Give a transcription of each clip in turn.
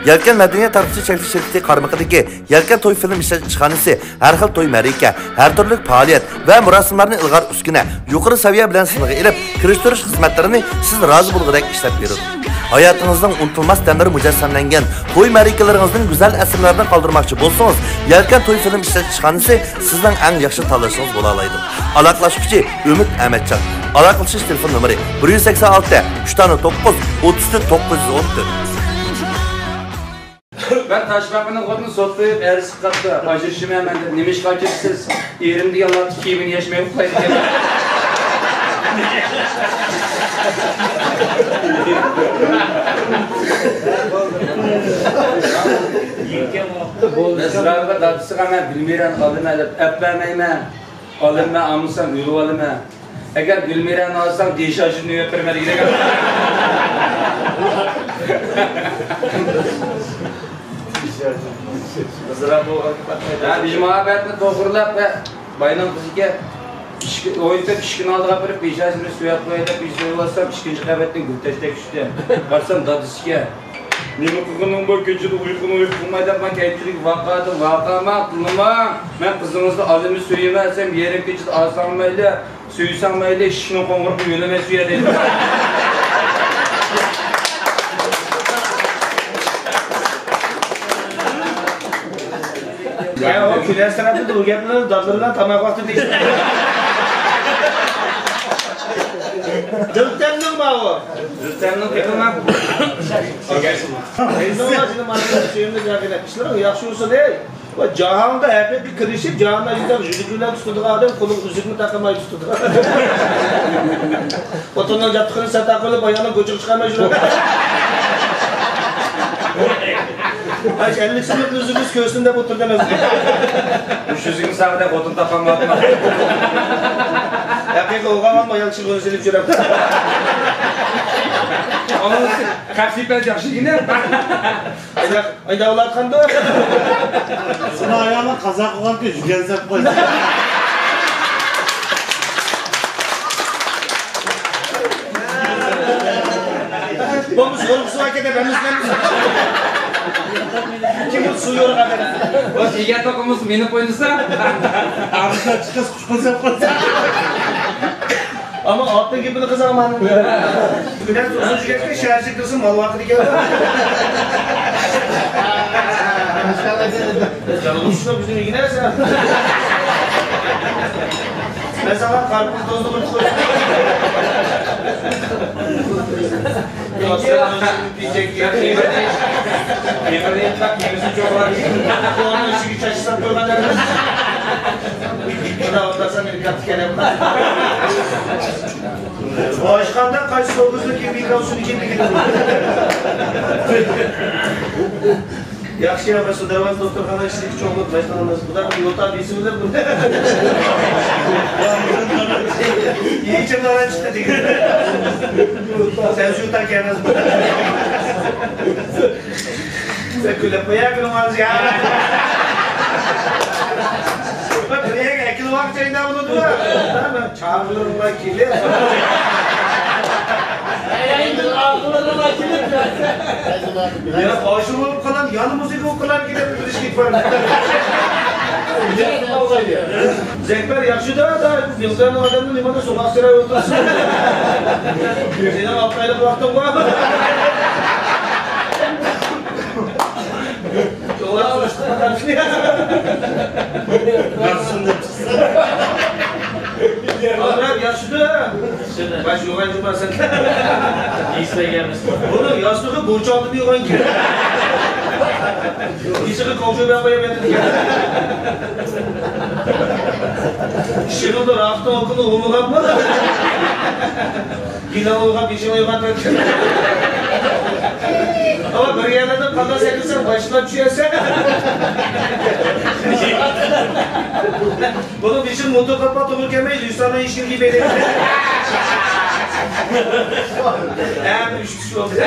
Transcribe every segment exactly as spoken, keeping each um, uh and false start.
يەلكەن مەدەنىيەت تارقىتىش چەكلىك شىركىتى قارمىقىدىكى يەلكەن توي فىلىم ئىشلەتكۈچى ئىشخانىسى ھەر خىل توي مەرىكە، ھەر تۈرلۈك پائالىيەت ۋە مۇراسىملارنى ئىلغار ئۈسكۈنە، يۇقىرى سەۋىيە بىلەن سىنغا ئېلىپ، كىرىشتۈرۈش خىزمەتلىرىنى سىز رازى بولغۇدەك ئىشلەپ بېرىدۇ. ھاياتىڭىزنىڭ ئۇنتۇلماس دەملىرى مۇجەسسەملەنگەن توي مەرىكىلىرىڭىزنى گۈزەل ئەسىرلەردە قالدۇرماقچى بولسىڭىز، يەلكەن توي فىلىم ئىشلەتكۈچى ئىشخانىسى سىزنىڭ ئەڭ ياخشى تاللىشىڭىز بولالايدۇ. ئالاقىلەشكۈچى ئۈمىد ئەمەتجان. ئالاقىلىشىش تېلېفون نومۇرى: بىر يۈز سەكسەن ئالتە، ئۈچ دانە توققۇز، ئوتتۇز تۆت، توققۇز يۈز ئون تۆت. مەن تاشپاقىنىڭ خوتۇنى سوتتا ئۆلۈپ ئەرز قىلىپتۇ. ئاجرىشىمەن مەن دەپ. نېمىشقا ئاجرىشىسىز؟ ئېرىم دېگەن ۋاقىتتا كىيىمىنى يەشمەي ئۇخلايدىكەن. مەسرۇرغا دادىسىغا مەن بىلمەيمەن ئالىمەن دەپ ئەپ بەرمەيمەن. ئالىمەن، ئالمىسام ئۆلۈۋالىمەن. ئەگەر گۈلمىرەنى ئالساڭ، دېشاژنى يۆتكەپ بەرگىلى. ھە، بىز مۇھەببەتنى توغرىلاپ ۋە باينىڭ قىزىكەن، ئىشىكى ئوينىتىپ، ئىشىكىنىڭ ئالدىغا بېرىپ، دېشاژنى سۆيەپ قوياي دەپ، ئىشىكنى ئاچسام، ئىككىنچى قەۋەتتىن گۈلتەشتەك چۈشتى. قارىسام، دادىسىكەن. نېمە قىلغىنىڭ بار؟ كېچىدە ئۇيقۇڭنى ئۇيقۇ قىلماي دەپ، مەن كەينىدىكى ۋاقادىن ۋاقاماق، تىللىماڭ. مەن قىزىڭىزنى ئالىمنى سۆيىمەن دېسەم، يېرىم كېچىدە ئالساڭ مەيلى، سۆيسەڭ مەيلى، ئىشىكنىڭ قوڭغۇرىقىنى يۆلىمەي سۆيە دەيدۇ. يا، ئۇ كۈنەسىرەپتە ئۇ گەپنى دادىلىرىنىڭ تاماق ۋاقتىدا دېيىشتى. دىلتەمنىڭ ماۋۇ. دىلتەمنىڭ تېخىمۇ. ئىشلىرىڭ ياخشى بولسۇن، ھەي. ۋە جاھانغا ھەقىقىي كىرىشىپ، جاھاندا ئايدىغان يۈزۈكلەر تۇتىدىغان ئادەم قولىغا ئۈزۈكنى تاقىماي تۇتىدۇ. خوتۇننىڭ جابدۇقىنى سەن تاقىۋېلىپ، ئايالنىڭ گۆچىگە چىقارماي يۈرىدۇ. ئاش ئەللىك سوملۇق ئۈزۈكنى كۆرسۇن دەپ ئولتۇردى ئەمەس. ئۈچ يۈزۈكنى ساغدە خوتۇن تاپالماپتىمەن. ھەقىقىي ئوغۇل ئايال چىرغىنى سېلىپ يۈرەپتۇ. ئاڭلىسا، قەپسىيپەز ياخشىكىنە. ئايدا، ئايدا ئولاتقاندۇ. سېنىڭ ئايالىڭ قازا قىلغانكى، يۈگەن سەپ قويسا. بولمىسا، يورۇق سۇ ئەكەتە، بەرمىسە، بەرمىسە. كىم بۇ سۇ يورۇق ئەكەتە؟ بۇ دېگەن توقۇمىسى مېنى قويمىسا. ئارىسىدا چىقىش قۇشقۇن سەپ قويسا. ئەمما ئاتنىڭ گېپىنى قىلساڭ مانا. بىلەن تۇرسۇن چۈشكەچكە شەھەرچە كىرسۇن مال ۋاقىدىكەن. يالغۇز چۈشكەن بىزنىڭ ئۆيگە نەرسە. مەن ساڭا قارپىز توزدۇرۇپ قويدۇم. ئاشخانىدا قايسى سوغۇزنى كىم يېگەن، شۇنى كىم يېگەن. ياخشى، يا، مەن شۇ دەۋەنسە دوختۇرخانا ئىچىدىكى چوڭلۇق مەشقىلىمىز. بۇدا بىر يوتا دېسە بىلەن بۇ. يېچىم ناران چىقتى دېگەن. سەن شۇ يوتا كەلمەس. سەن كۈلۈپ قويا كۈنۈڭ ئالجا. بىر يەرگە ئەكېلىۋاقچايدا بولىدۇ. چاغلىرىڭلار كېلىپ. يەنە ئاشۇ بولۇپ قالام، يەنە مۇزىكا ئوقۇلار كېلىپ بىر ئىشكە بارىمىز. زەكبەر ياخشىدا، دا، يىلتىران ئادەمنى نېمادا سوغۇق سىراپ ئولتۇرسۇن. سېنىڭ ئالتە ئايلىق ۋاقتىڭ بار. ئامران ياخشىدا. باش يوغان جۇما سەن. بۇنىڭ ياستۇقى بۇرچاقتىن يوغان كىر. يېشىغا كوڭشۇ بىلەن قويۇپ ياتىدىكەن. ئىشىغىمدا راقىتىڭ ئوكۇلى ئۇلىغانمۇ؟ گىلالىغا بېشىڭ ئويغان تۆكۈپ. ئەمما بىر يەرلەردە قانداق سەكرىسەڭ باشلاپ چۈشەرسەن. بۇنىڭ بېشىغا موتور قاپاق توغرا كەلمەي، لۇساننىڭ ئىشىكىنى كىيمەيدۇ. ھەممە ئۈچ كىشى بولدى.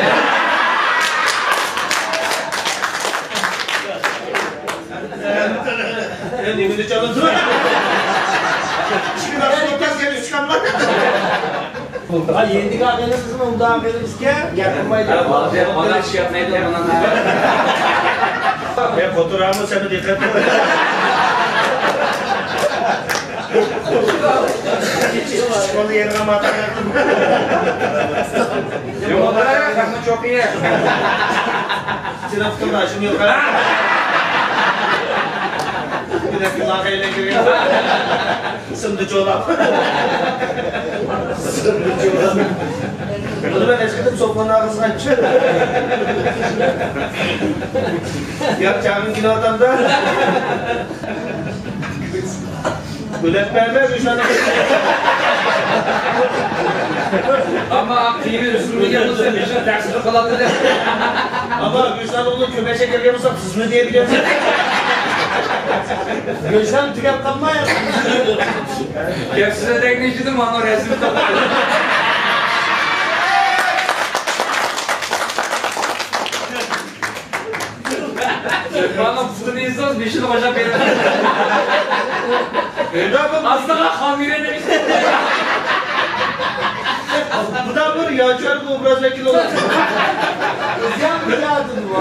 نېمىنى چالىدۇ؟ ئىككى ناخشا توختاپ كەل، ئۈچ كاملا. ھا، يېنىدىكى ئاغىنىمىزمۇ ئۇنداق ئاغىنىمىزكەن، گەپ قىلمايدۇ. ھا، بالىلار ئىش ياپمايدۇ بۇنىڭ. يا، خوتۇن ئامۇ سەن دىققەت قىل. شۇڭا يەرگە ماتاق ياقتىم. يوق، بۇلار ھەممە چوقى. تىرىپ تۇرما، شۇنى يوق. بىر دەقىقە لاقەيلەپ كىرگەن. سىمدى چولاپ. سىمدى چولاپ. بۇنى مەن ھېس قىلدىم، سوپۇن ئاغزىغا چىق. يا چاغىم كېلىۋاتامدا. ئۆلەپ بەرمە، ئۆشنانى. ئەمما قىيىنى ئۈستۈمگە يىغىلسا، بېشىغا تەقسىر قىلاتىدۇ. ئەمما ئۆشنان ئۇنى كۆپ ئەشەگە كىرگەن بولسا، خىزمەت يېرىگە. ئۆشنان تۈگەپ قالماي. گەپ سۆزلەيدىغان ئىشىدە مانا رەسىم تاپتى. مانا پۇتىنى يېسىڭىز، بېشىنى قوشاپ بېرىمەن. ئاستىغا خان يۈرەيلى. بۇدا بىر ياچار بۇ ئوبراز ۋەكىلى بولۇپ. ئۆزى ھەم بىر يادىدۇر بۇ.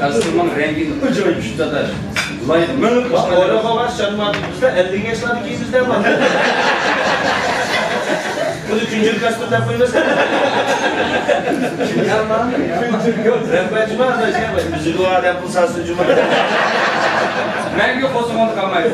كاستۇمنىڭ رەڭگى ئاجايىپ چۈشتى، ئاداش. ۋاي، مېڭىپ باشقا ئورا قوغاش چانمادى. بىزدە ئەللىك ياشلاردىكى بىزدە بار. بۇنى كۈنجۈر كاستۇم دەپ قويمىسا. رەھمەت جۇما، ئاداش، يا، بىزگە ئادەم پۇل سالسۇن جۇما. مەڭگۈ قوزغىڭىدا قالمايدۇ.